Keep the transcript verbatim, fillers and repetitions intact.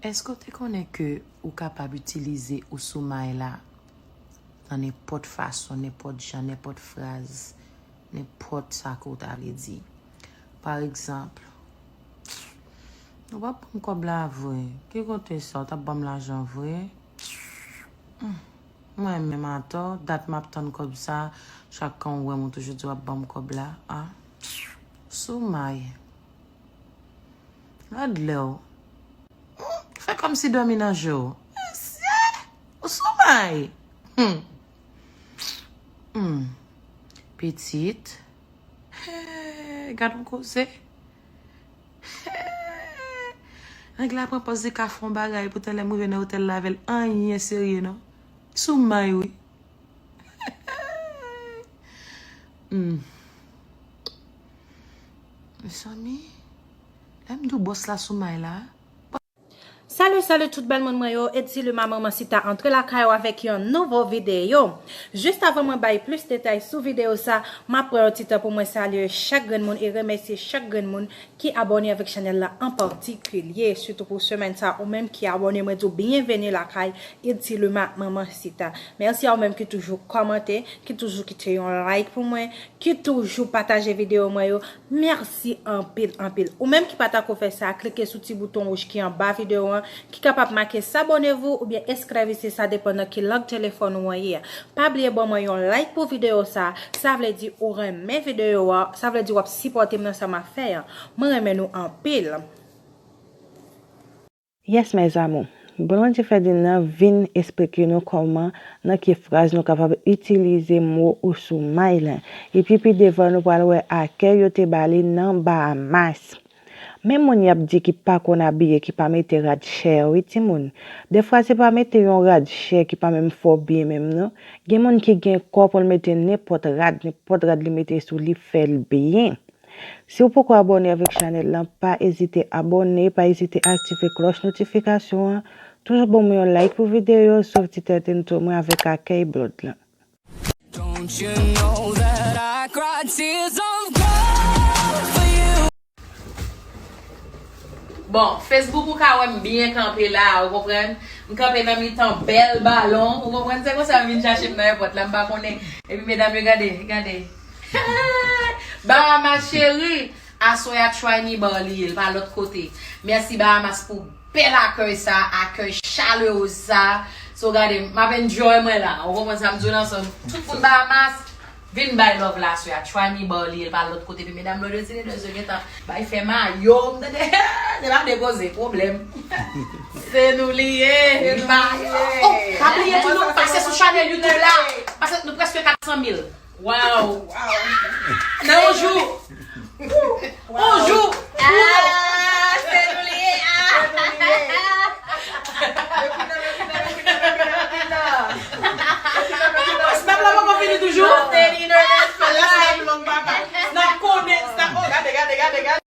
Èske w te konnen ke ou kapab itilize ou soumay la nan nenpòt fason, nenpòt jan, nenpòt fraz, nenpòt sa ke w ta vle di? Pa egzanp, ou p ap ban m kòb la vre. Ki kote sa? Ou t ap ban m lajan vre? Hmm. Mwen menm atò, dat m ap tann kòb sa, chak kan w wè m, ou toujou di w ap ban m kòb la. A, soumay. Gad lè w. Hmm, fè kòmsi dòmi nan je w. Mesye, ou soumay. Hmm. Hmm. Pitit. Hey, gad yon koze. Hey. Nèg la pran pòz li ka fè yon bagay, poutan lè m rive nan otèl la avè l, anyen serye non. Soumay wi. Hmm. Mezanmi, lè m di w bòs la soumay la. Salut, salut tout bèl moun mwen yo, Eddy Luma Manman Sita antre lakay ou avèk yon nouvo videyo. Jis avan mwen bay plis detay sou videyo sa, m ap pran yon ti tan pou mwen salye chak grenn moun e remèsye chak grenn moun ki abòne avèk chanèl la an patikilye, sitou pou semèn sa, ou menm ki abòne, mwen di w byenveni lakay Eddy Luma Manman Sita. Mèsi a ou menm ki toujou kòmante, ki toujou kite yon like pou mwen, ki toujou pataje videyo mwen yo. Mèsi anpil, anpil. Ou menm ki pa tako fè sa, klike sou ti bouton wouj ki anba videyo an, ki kapab make s'abonnez-vous oubyen eskrèvise, sa depann nan ki lang telefòn ou an ye. Pa bliye ban mwen yon like pou videyo sa, sa vle di ou renmen videyo a, sa vle di w ap sipòte m nan sa m ap fè an. Mwen renmen nou anpil. Yes, mes amours. Blondedy Ferdinand vin esplike nou kòman, nan ki fraz nou kapab itilize mo ou soumay la. Epi pi devan nou pral wè akèy yo te ba li nan Bahamas. Men moun y ap di ki pa konn abiye, ki pa mete rad chè wi timoun. Defwa se pa mete yon rad chè ki pa menm fè w byen menm non. Gen moun ki gen kò pou l mete nenpòt rad, nenpòt rad li mete sou li fè l byen. Si w poko abòne avèk chanèl lan, pa ezite abòne, pa ezite aktive klòch notifikasyon an. Toujou ban mwen yon like pou videyo yo, swiv ti tèt ento mwen avèk akèy Blonde lan. Don't you know that I cry tears of gold for you? Bon, Facebook ou ka wè m byen kanpe la, ou konprann? M kanpe nan mitan bèl balon, ou konprann? Se konsa yo vin chache m nan èpòt la, m pa konnen. Epi medam yo gade, gade. Bahamas cheri, aswè a Try Me Bar li ye, l pa lòt kote. Mèsi Bahamas pou bèl akèy sa, akèy chalerez sa. So gade, m ap enjoy mwen la. Ou konprann sa m di w lan? So, tout moun Bahamas, vin bay love la aswè a. Try Me Bar li ye, l pa lòt kote. Epi medam Blondedy yo gentan bay fè mayo m, tande. Se pa de koze, pwoblèm. Se nou li ye. Se nou li ye. Oh, pa bliye tou nou pase sou chanèl YouTube la. Pase nou prèske kat san mil. Wow. Nan yon jou. Yon jou. Ah, se nou li ye. Ah. Snap la poko fini toujou. Snap long papa. Snap konnen, snap, oh, gade, gade, gade, gade.